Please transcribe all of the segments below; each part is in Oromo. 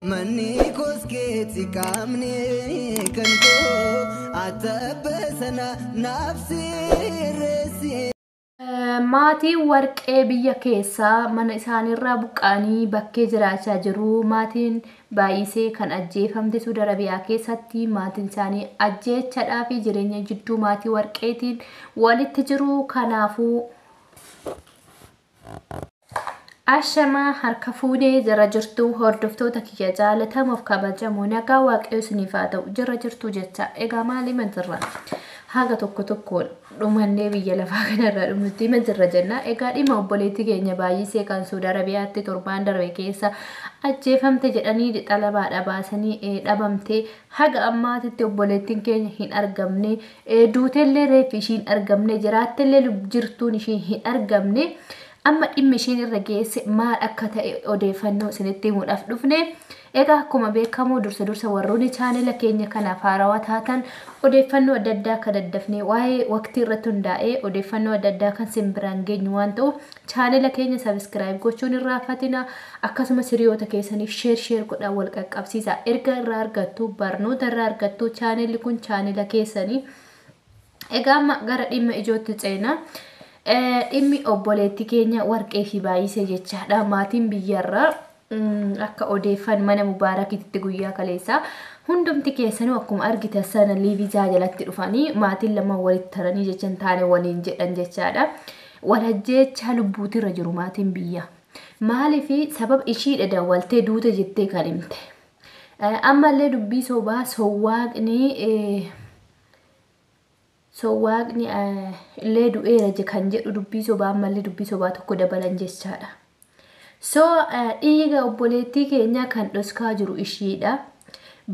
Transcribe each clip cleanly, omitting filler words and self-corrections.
Manni koskeetti qaamni kan koo atabasana naaf sirreessi. Maatiin warqee biyya keessaa mana isaaniirraa buqqa'anii bakkee jiraachaa jiru. Maatiin baay'isee kan ajjeefamte Suudi Arabiyaa keessatti maatiin isaanii ajjeechadhaa fi jireenya jidduu maatii warqeetiin walitti jiru. Kanaafuu ashamaa harka fuunee jira jirtu hordoftoota kiyya jaalatamuuf kabajamoo, nagaa waaqayyo isiniif haa ta'u, jira jirtu jecha. Egaa maali mantirra haga tokko tokkoon dhumannee biyya lafaa kanarraa dhumnutti mantirra jenna. Egaa dhimma obboleettii keenya baay'isee kan Suudi Arabiyaatti torbaan darbe keessa ajjeefamte jedhanii xalabaadha baasanii dhabamte, haga ammaatitti obboleettiin keenya hin argamne, duutellee reeffi ishii hin argamne, jiraattellee jirtuun ishii hin argamne. Amma dhimmi ishiin irra geesse maal akka ta'e odeeffannoo isinitti himuudhaaf dhufne. Egaa akkuma beekamu dursa dursa warroonni chaanela keenya kanaaf haarawaa taatan odeeffannoo adda addaa akka daddafnee waa'ee waqtii irratti hundaa'ee odeeffannoo adda addaa kan isin biraan geenyu waan ta'uuf chaanela keenya sabiskiraayib gochuun irraa irraanfatina. Akkasumas hiriyoota keessaniif sheer sheer godhaa wal qaqqabsiisa. Erga irraa argattu, barnoota irraa argattu, chaanelli kun chaanela keessanii. Egaa amma gara dhimma ijootti ceena. Dhimmi obboleettii keenya warqee fi baay'isee jechaadha. Maatiin biyyarraa akka odeeffan mana mubaarakitti guyyaa kaleessaa hundumti keessanuu akkuma argitan sana liivizaa jalatti dhufanii maatiin lama walitti taranii jechan taane waliin jedhan jechaadha. Walajjeechaa lubbuutirra jiru maatiin biyya. Maaliif sababa ishiidha dawwaltee duute jettee kan himte. Ammallee dubbii sobaa sowwaaqni sowwaaqni illee du'eera kan jedhu dubbii sobaa ammallee dubbii sobaa tokko dabalan jechaadha. So dhiiga obboleettii keenyaa kan dhoskaa jiru ishiidha.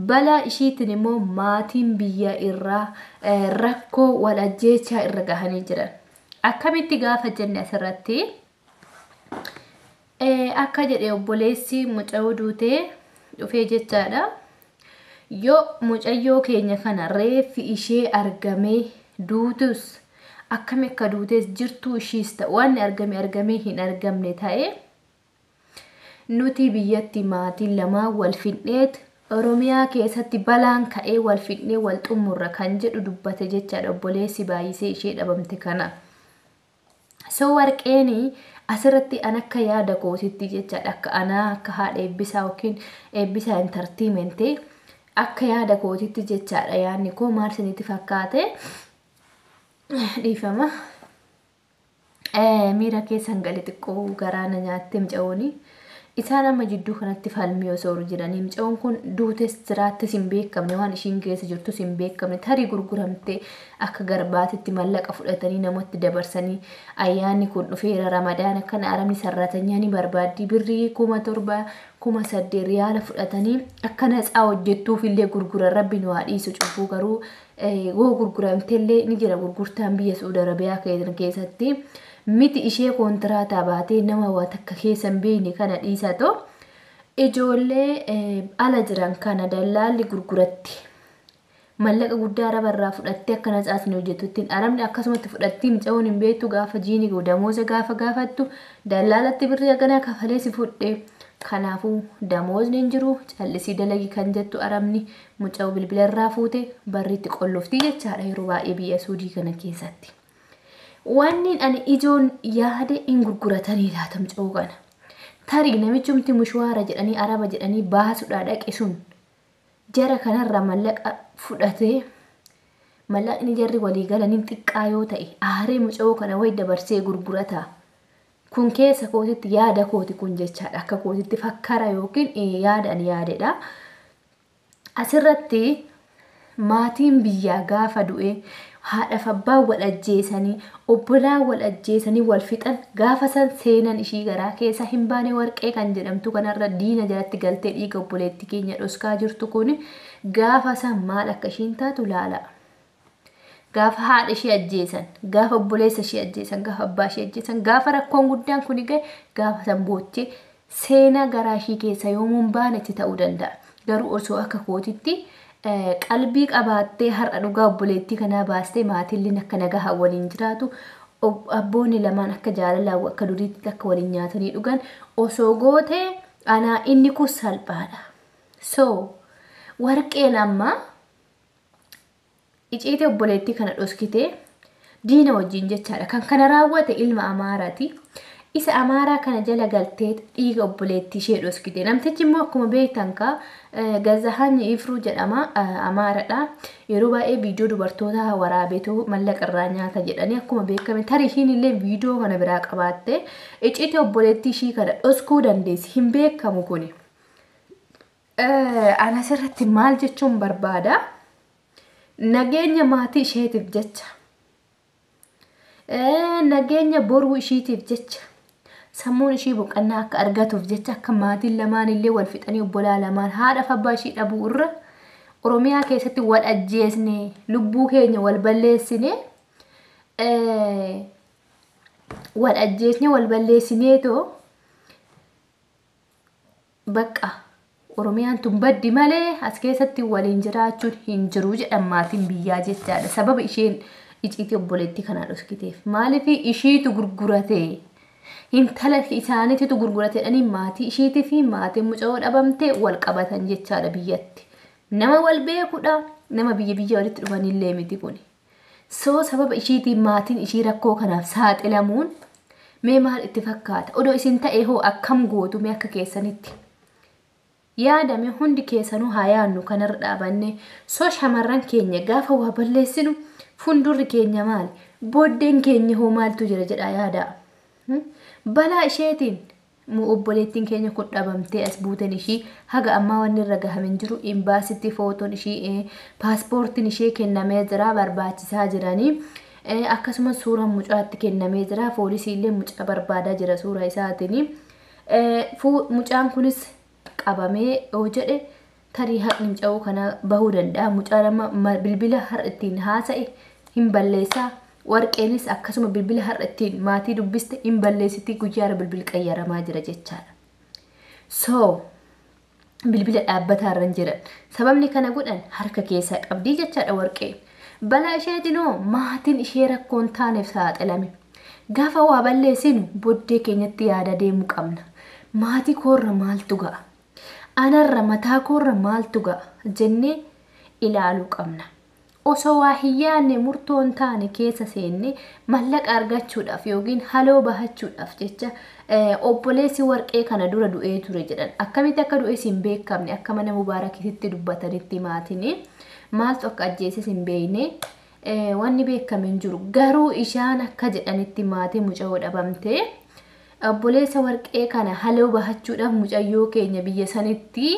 Balaa ishiitiin immoo maatiin biyya irraa rakkoo wal ajjeechaa irra gahanii jiran. Akkamitti gaafa jenne asirratti akka jedhe obboleessi mucayyoo duutee dhufee jechaadha. Yoo mucayyoo keenya kana reeffi ishee argamee duutus, akkami akka duutees jirtuu ishiis ta'u, waan argame argamee hin argamne ta'e, nuti biyyatti maatiin lamaa wal fidneet Oromiyaa keessatti balaan ka'ee wal fidnee wal xumurra kan jedhu dubbate jechaadha obboleessi baay'isee ishee dhabamte kana. So warqeen asirratti an akka yaada kootitti jechaadha, akka anaa akka haadha eebbisaa yookiin eebbisaa intartiimentii akka yaada kootitti jechaadha, yaadni koo maal isinitti fakkaate? Dhiifama. Miira keessan gale, xiqqoo garaana nyaatte mucaa'ooni. Isaan amma jidduu kanatti falmii osoo jiranii mucaa'oon kun duutes jiraattis hin beekamne, waan ishiin keessa jirtus hin beekamne, tarii gurguramtee akka garbaatitti mallaqa fudhatanii namatti dabarsanii, ayyaanni kun dhufeera, ramadaana kana arabni sarratanyaa ni barbaaddii, birrii 7,000 8,000 riyaala fudhatanii akka natsaa hojjettuuf illee gurguran. Rabbi nu haa dhiisu cubbuu, garuu yoo gurguramtellee ni jira gurgurtaan biyya Suudi Arabiyaa keessatti. Miti ishee koontiraataa baatee nama waa takka keessa hin beekne kana dhiisatoo ijoollee ala jiran kana dallaalli gurguratti. Mallaqa guddaa araba irraa fudhattee akka natsaasni hojjetuttiin arabni akkasumatti fudhattii, mucaa'uun hin beektu, gaafa jiini damooza gaafa gaafattu dallaalatti birrii haganaa kafalee si fudhe. Kanaafuu damoozni hin jiru, callisii dalagi kan jettu arabni mucaa'u bilbila irraa fuute barriitti qolloftii jechaadha yeroo baay'ee biyya Suudii kana keessatti. Wanni ani ijoon yaade hin gurguratanii laata mucaa'uu kana? Tarii namichumti mushwaara jedhanii araba jedhanii baasuudhaa dhaqe sun jara kanarraa mallaqa fudhatee, mallaqni jarri walii galaniin xiqqaa yoo ta'e aaree mucaa'uu kana wayi dabarsee gurgurata. Kun keessa kootitti yaada kooti kun jechaadha. Akka kootitti fakkara yookiin yaada ani yaadedha. Asirratti maatiin biyyaa gaafa du'e haadhaaf abbaan wal ajjeesanii, obbolaan wal ajjeesanii wal fixan, gaafa san seenan ishii garaa keessa hin baane warqee kan jedhamtu kanarra diina jalatti galtee dhiiga obboleettii keenya dhoskaa jirtu kun gaafa san maal akka ishiin taatu laala. Gaafa haadha ishee ajjeesan, gaafa obboleessa ishee ajjeesan, gaafa abbaa ishee ajjeesan, gaafa rakkoon guddaan kun gahe, gaafa san boochee seenaa garaa ishii keessa yoomuun baane itti ta'uu danda'a. Garuu osoo akka kootitti qalbii qabaattee har'a dhugaa obboleettii kanaa baastee maatiin akka nagaa waliin jiraatu, abboonni lamaan akka jaalalaa akka duriitti akka waliin nyaatanii dhugan osoo goote anaa inni kun salphaadha. So warqeen amma iciitee obboleettii kana dhoskitee diina wajjin jechaadha. Kan kana raawwate ilma Amaaraati. Isa Amaaraa kana jala galtee dhiiga obboleettii ishee dhoskite. Namtichi immoo akkuma beektan kaa Gazahaany Ifruu jedhama, Amaaradha. Yeroo baay'ee viidiyoo dubartoota waraabeetu mallaqa irraa nyaata jedhanii akkuma beekame tarii ishiin illee viidiyoo kana biraa qabaatte icciitii obboleettii ishii kana dhoskuu dandeessi. Hin beekamu kuni. Ana asirratti maal jechuun barbaada? Nageenya maatii isheetiif jecha, nageenya boruu ishiitiif jecha, sammuun ishii boqonnaa akka argatuuf jecha, akka maatiin lamaan illee wal fixanii obbolaa lamaan haadha fi abbaa ishii dhabuu irra Oromiyaa keessatti wal ajjeesne, lubbuu keenya wal balleessine, wal ajjeesne wal balleessineetoo bakka Oromiyaan tun baddi malee as keessatti waliin jiraachuun hin jiru jedhan maatiin biyyaa jechaadha. Sababa isheen iciitii obboleettii kanaa dhoskiteef. Maaliif ishiitu gurgurate? Intala isaaniititu gurgurate jedhanii maatii ishiitii fi maatiin mucayoo dhabamte wal qabatan jechaadha biyyatti. Nama wal beekudha. Nama biyya biyya walitti dhufanillee miti kuni. So sababa ishiitiin maatiin ishii rakkoo kanaaf saaxilamuun mee maal itti fakkaata? Odoo isin ta'e hoo akkam gootu mee akka keessanitti? Yaadame hundi keessanuu haa yaadnu kanarra dhaabanne. So shamarran keenya gaafa waa balleessinu fuuldurri keenya maali? Booddeen keenya hoo maaltu jira jedhaa yaadaa. Balaa isheetiin obboleettiin keenya kun dhabamtee as buuteen ishii haga ammaa wanni irra gahame hin jiru. Imbaasitti footoon ishii, paaspoortiin ishee kennamee jira, barbaachisaa jiranii. Akkasumas suuraan mucaatti kennamee jira. Poolisiillee mucaa barbaadaa jira suura isaatiin. Mucaan kunis qabamee yoo jedhe tarii haqni mucaa kana bahuu danda'a. Mucaan amma bilbila har'a ittiin haasa'e hin balleessaa. Warqeenis akkasuma bilbila har'a ittiin maatii dubbiste hin balleessiti, guyyaara bilbil qayyaramaa jira jechaadha. So bilbila dhaabbataa irra hin jiran. Sababni kana godhan harka keessaa qabdii jechaadha warqeen. Balaa isheetinoo maatiin ishee rakkoon taaneef saaxilame. Gaafa waa balleessinu booddee keenyatti yaada deemuu qabna. Maatii koorra maaltu ga'a? Anarra mataa koorra maaltu ga'a? Jennee ilaaluu qabna. Osoo waa hin yaadne murtoo hin taane keessa seenne mallaqa argachuudhaaf yookiin haloo bahachuudhaaf jecha obboleessi warqee kana dura du'ee ture jedhan. Akkamitti akka du'es hin beekamne, akka mana Mubaarakitti dubbatanitti maatiin maaltu akka ajjeeses hin beekne, wanni beekame hin jiru. Garuu ishaan akka jedhanitti maatii mucayyoo dhabamte obboleessa warqee kana haloo bahachuudhaaf mucayyoo keenya biyya sanitti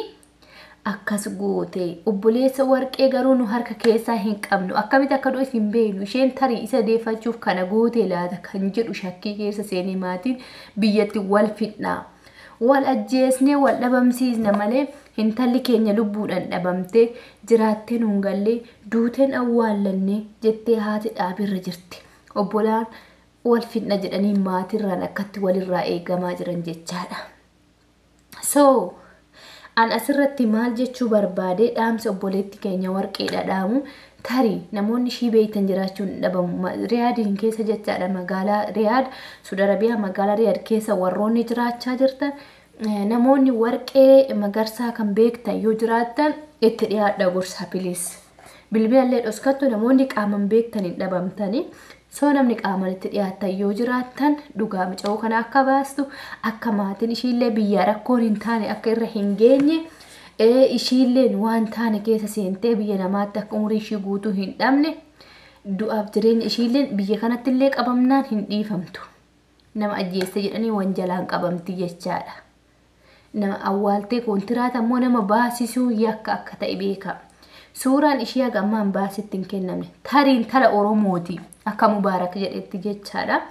akkas goote. Obboleessa warqee garuu nu harka keessaa hin qabnu. Akkamitti akka du'es hin beeknu. Isheen tarii isa deeffachuuf kana goote laata kan jedhu shakkii keessa seenee maatiin biyyatti wal fixnaa. Wal ajjeesnee wal dhabamsiisna malee intalli keenya lubbuudhaan dhabamtee jiraattee nuun gallee duuteen awwaallannee jettee haati dhaabirra jirti. Obbolaan wal fixna jedhanii maatirraan akkatti walirraa eegamaa jiran jechaadha. So an asirratti maal jechuu barbaade, dhaamsa obboleetti keenya warqeedha dhaamu. Tarii namoonni ishii beektan jiraachuun hin dhabamu. Riyaadiin keessa jechaadha, magaalaa Riyaad, Suudi Arabiyaa magaalaa Riyaad keessa warroonni jiraachaa jirtan, namoonni warqee magarsaa kan beektan yoo jiraattan itti dhiyaadha gorsaa please. Bilbilallee dhoskattu namoonni qaaman beektan hin dhabamtanii. So namni qaaman itti dhiyaattan yoo jiraattan dhugaa muca'oo kana akka baastu, akka maatiin ishiillee biyya rakkoon hin taane akka irra hin geenye, ishiilleen waan taane keessa seentee biyya namaatti akka umurii ishii guutuu hin dhabne, du'aaf jireenya ishiilleen biyya kanatti illee qabamnaan hin dhiifamtu. Nama ajjeesse jedhanii wanjalaan qabamti jechaadha. Nama awwaaltee koontiraata immoo nama baasisuu yakka akka ta'e beeka. Suuraan ishii haga ammaan baasitti hin kennamne. Tarii intala Oromooti akka Mubaarak jedhetti jechaadha.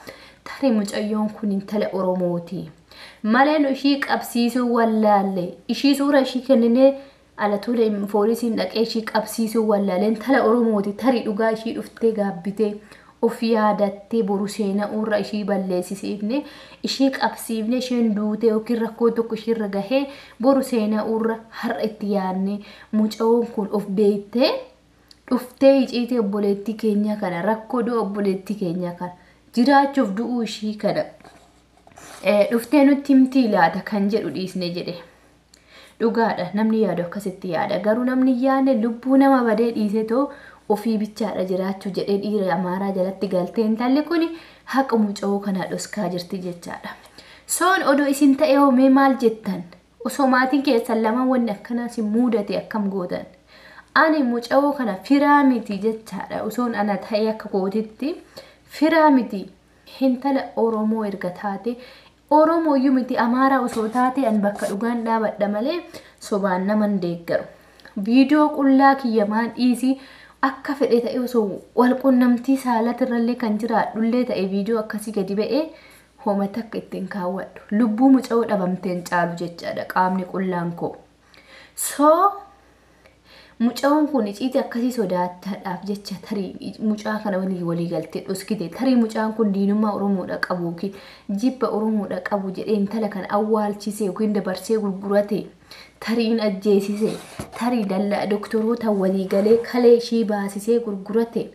Tarii mucayyoon kun intala Oromooti. Malee nu ishii qabsiisuu wallaalle. Ishii suura ishii kenninee ala tole poolisiin dhaqee ishii qabsiisuu wallaalle. Intala Oromooti, tarii dhugaa ishii dhuftee gaabbitee of yaadattee boru seena'uurra ishii balleessisiifne, ishii qabsiifne, isheen duutee yookiin rakkoo tokko ishiirra gahee boru seena'uurra har'a itti yaadne mucayyoon kun of beektee dhuftee iciitee obboleettii keenya kana, rakkoo du'a obboleettii keenya kana, jiraachuuf du'uu ishii kana dhuftee nutti himtii laata kan jedhu dhiisne jedhe. Dhugaadha, namni yaadu akkasitti yaada. Garuu namni yaadne lubbuu nama badee dhiisee too ofii bichaadha jiraachuu jedhee dhiira Amaaraa jalatti galtee intalli kun haqa muca'oo kanaa dhoskaa jirti jechaadha. Soon odoo isin ta'e hoo mee maal jettan? Osoo maatiin keessan lamaan wanni akkanaa isin mudate akkam gootan? Ani muca'oo kana firaa miti jechaadha. Osoon ana ta'e akka kootitti firaa miti. Intala Oromoo erga taate, Oromoo iyyuu miti, Amaaraa osoo taate an bakka dhugaan dhaabadha malee sobaan naman deeggaru. Viidiyoo qullaa kiyya maan dhiisii, akka fedhe ta'e osoo wal qunnamtii saalatirrallee kan jiraadhullee ta'e, viidiyoo akkasii gadi ba'ee hoomata akka ittiin kaawwadhu. Lubbuu muca'oo dhabamteen caalu jechaadha qaamni qullaan koo. So muca'oon kun iciiti akkasii sodaataadhaaf jecha tarii mucaa kana walii galtee dhoskite, tarii mucaan kun diinummaa Oromoodha qabu yookiin jibba Oromoodha qabu jedhee intala kana awwaalchise yookiin dabarsee gurgurate, tariin ajjeesise, tarii dallaa doktoroota walii galee kalee ishii baasisee gurgurate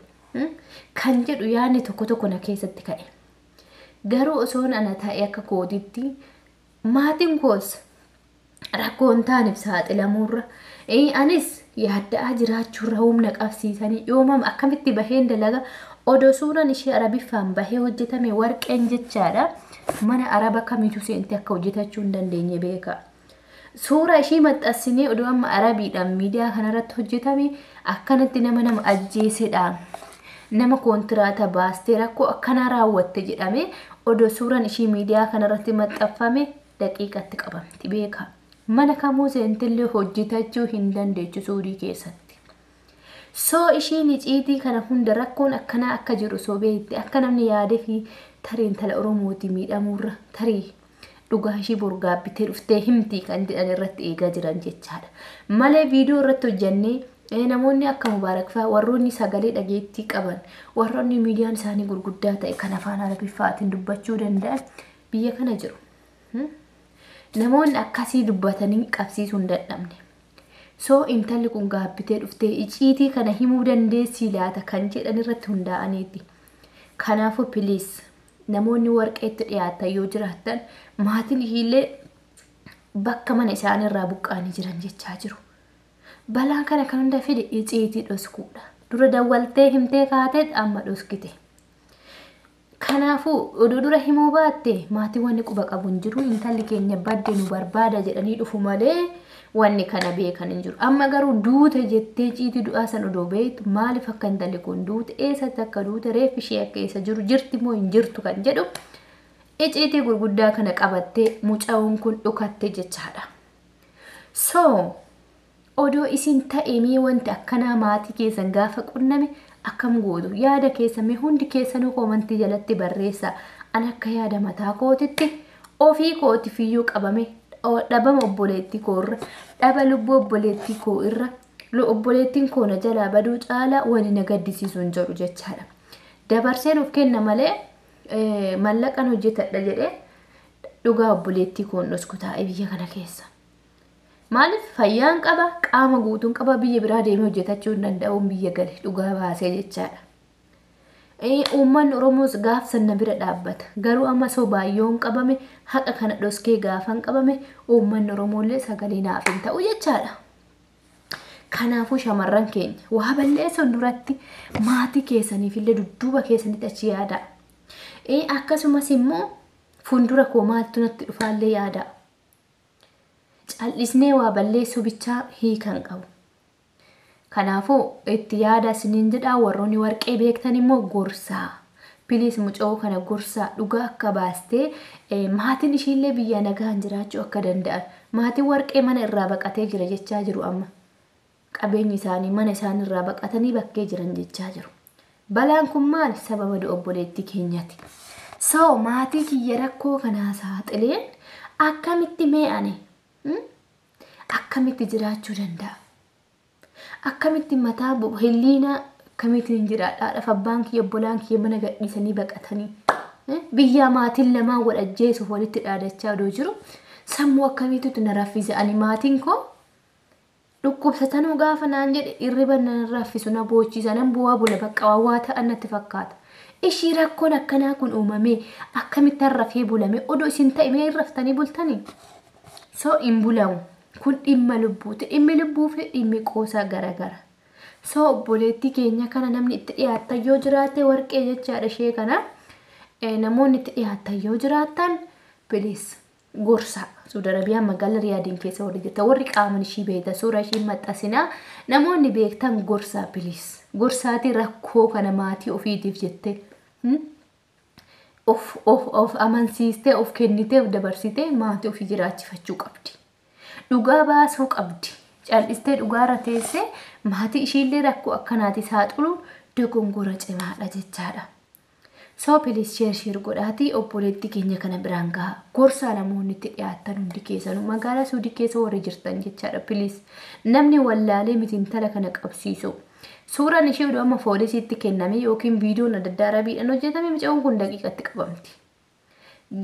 kan jedhu yaadni tokko tokko na keessatti ka'e. Garuu osoon ana ta'e akka kootitti maatiin koos rakkoo hin taaneef saaxilamuurra, anis yaadda'aa jiraachuurra, humna qabsiisanii yoomam akkamitti baheen dalaga? Odoo suuraan ishee Arabiffaan bahee hojjetame warqeen jechaadha, mana Araba kamiitu seente akka hojjetachuu hin dandeenye beeka. Suura ishii maxxansinee odoo amma Arabiidhaan miidiyaa kanarratti hojjetame, akkanatti nama ajjeesedha. Nama koontiraata baastee rakkoo akkanaa raawwatte jedhame odoo suuraan ishii miidiyaa kanarratti maxxanfame daqiiqatti qabamti, beeka. Mana kamuu seentillee hojjetachuu hin dandeechu Suudii keessatti. Soo ishiin iciitii kana hunda rakkoon akkanaa akka jiru soo beekte, akka namni yaadee fi tarii intala Oromooti miidhamuurra tarii dhugaa ishii borgaabbitee dhuftee himtii kan jedhan irratti eegaa jiran jechaadha. Malee viidiyoo irratti hojjannee namoonni akka Mubaarak fa'aa, warroonni sagalee dhageettii qaban, warroonni miidiyaan isaanii gurguddaa ta'e kan afaan Arabiffaatiin dubbachuu danda'an biyya kana jiru. Namoonni akkasii dubbatanii qabsiisuu hin dadhabne. Soo intalli kun gaabbitee dhuftee iciitii kana himuu dandeessii laata kan jedhan irratti hundaa'aniiti. Kanaafuu please, namoonni warqeetti dhiyaatan yoo jiraattan, maatiin ishiillee bakka mana isaaniirraa buqqaanii jiran jechaa jiru. Balaan kana kan hunda fide iciitii dhoskuudha. Dura dawwaltee himtee kaateet amma dhoskite. Kanaafuu oduu dura himuu baatte maatii wanni quba qabu hin jiru, intalli keenya badde nu barbaada jedhanii dhufu malee wanni kana beekan hin jiru. Amma garuu duute jettee ciitii du'aa san odoo beektu, maaliif akka intalli kun duute, eessatti akka duute, reeffi ishee akka eessa jiru, jirti moo hin jirtu kan jedhu iciitii gurguddaa kana qabattee mucaa'uun kun dhukatte jechaadha. So odoo isin ta'e mee wanti akkanaa maatii keessan gaafa qunname akkam gootu? Yaada keessan mee hundi keessanuu koomantii jalatti barreessaa. An akka yaada mataa kootitti ofii kootifiyyuu qabame dhabama obboleettii koo irra, dhaba lubbuu obboleettii koo irra, obboleettiin koo na jalaa baduu caalaa wani na gaddisiisu hin jiru jechaadha. Dabarseen of kenna malee mallaqan hojjetadha jedhee dhugaa obboleettii koon dhosku taa'ee biyya kana keessa. Maaliif? Fayyaan qaba, qaama guutuun qaba, biyya biraa deemee hojjetachuu hin danda'uun biyya gale dhugaa baasee jechaadha. Uummanni Oromoos gaaf sana bira dhaabbata. Garuu amma sobaayyoon qabame haqa kana dhoskee gaafan qabame, uummanni Oromoollee sagalee naaf hin ta'u jechaadha. Kanaafuu shamarran keenya, waa balleessuun duratti maatii keessaniifillee dudduuba keessanitti achi yaada. Akkasumas immoo fuuldura koo maaltu natti dhufaallee yaada. Cal'isnee waa balleessuu bichaa hiikan qabu. Kanaafuu itti yaada isiniin jedhaa. Warroonni warqee beektan immoo gorsaa. Please, mucoo kana gorsaa, dhugaa akka baastee maatiin ishiillee biyya nagaan jiraachuu akka danda'an. Maatiin warqee mana irraa baqatee jira jechaa jiru amma. Qabeenyi isaanii mana isaanii irraa baqatanii bakkee jiran jechaa jiru. Balaan kun maali? Sababa du'a obboleettii keenyaati. So maatii kiyya rakkoo kanaa saaxileen akkamitti mee ani akkamitti jiraachuu danda'a? Akkamitti mataa hilliina akkamittiin jiraadha? Haadhaaf abbaan kiyya, obbolaan kiyya mana gadhiisanii baqatanii biyya maatiin lamaan wal ajjeesuuf walitti dhaadachaa odoo jiru, sammuu akkamiitu na raffise? Ani maatiin koo dhukkubsatanuu gaafa naan jedhe irriba na raffisu, na boochisa, nan bu'aa bula, bakka waa ta'an natti fakkaata. Ishii rakkoon akkanaa kun uumamee akkamittan rafee bulame? Odoo isin ta'e mee raftanii bultanii? So hin bulamu. Kun dhimma lubbuuti. Dhimmi lubbuu fi dhimmi qoosaa garagara. So obboleettii keenya kana namni itti dhiyaattan yoo jiraate, Warqee jechaadha ishee kana. Namoonni itti dhiyaattan yoo jiraattan, please gorsa. Suudi Arabiyaan magaalaa Riyaadiin keessa warri jirtan, warri qaaman ishii beektan, suura ishii maxxansinaa, namoonni beektan gorsaa, please. Gorsaatii rakkoo kana maatii ofiitiif jettee of amansiistee, of kennitee, of dabarsitee maatii ofii jiraachifachuu qabdi. Dhugaa baasuu qabdi. Cal'istee dhugaarra teessee maatii ishiillee rakkoo akkanaati saaxiluun dogongora cimaadha jechaadha. So please share share godhaatii obboleettii keenya kana biraan gaha. Gorsaa namoonni itti dhiyaatan hundi keessanuu magaalaa Suudii keessa warri jirtan jechaadha, please. Namni wallaalee miti intala kana qabsiisu. Suuraan ishee oduu amma poolisiitti kenname yookiin viidiyoon adda addaa rabiidhaan hojjetame, mucaan kun daqiiqatti qabamti.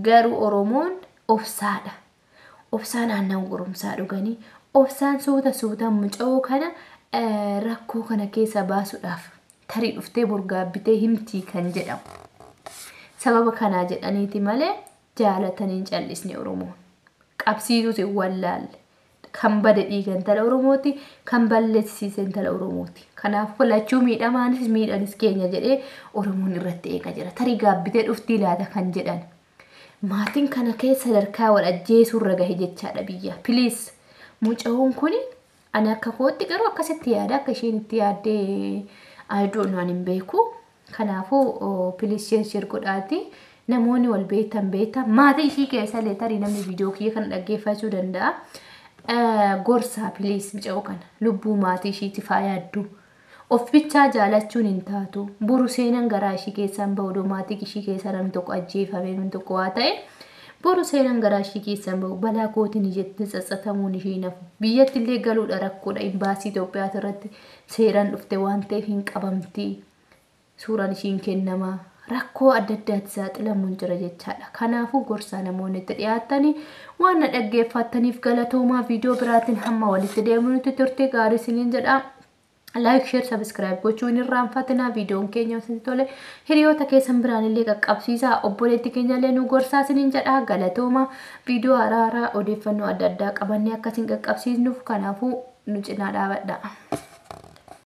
Garuu Oromoon obsaadha. Obsaan aannan goromsaa dhuganii, obsaan suuta suutaan muca'oo kana rakkoo kana keessa baasuudhaaf tarii dhuftee borgaabbitee himtii kan jedhamu. Sababa kanaa jedhaniiti malee jaalatanii hin callisne Oromoon. Qabsiisuus hin wallaalle. Kan bade dhiiga intala Oromooti, kan balleessise intala Oromooti. Kanaaf lachuu miidhamaanis miidhanis keenya jedhee Oromoon irratti eegaa jira. Tarii gaabbitee dhuftii laata kan jedhan. Maatiin kana keessa sadarkaa wal ajjeesuurra gahe jechaadha biyya. Please, muca'oon kuni ani akka kootti garuu akkasitti yaada, akka isheen itti yaaddee ayidoon waan hin beeku. Kanaafuu please share share godhaati. Namoonni wal beektan beektan, maatii ishii keessa illee tarii namni viidiyoo kiyya kana dhaggeeffachuu danda'a. Gorsaa please, muca'oo kana lubbuu maatii ishiitiif haa yaaddu. Of bichaa jaalachuun hin taatu. Boru seenan garaa ishii keessaan bahu, maatii ishii keessaa namni tokko ajjeefame, namni tokko waa ta'e. Boru seenan garaa ishii keessaan bahu, balaa kootiin jettee tsatsatamuun ishii nafu. Biyyatti illee galuudha rakkoodha. Imbaasii Itoophiyaa irratti seeraan dhufte waan ta'eef hin qabamti. Suuraan ishiin kennamaa. Rakkoo adda addaatti saaxilamuun jira jechaadha. Kanaafuu gorsaa namoonni itti dhiyaatanii. Waan na dhaggeeffattaniif galatoomaa. Viidiyoo biraatiin hamma walitti deemnutti turte gaarii isiniin jedha. Like, share, subscribe gochuu hin irraanfatinaa. Viidiyoon keenya isinitti tole hiriyoota keessan biraan illee qaqqabsiisaa. Obboleetti keenya illee nu gorsaa isiniin jedha. Galatooma. Viidiyoo haaraa odeeffannoo adda addaa qabannee akkasiin qaqqabsiisnuuf kanaafuu nu cinaa dhaabadha.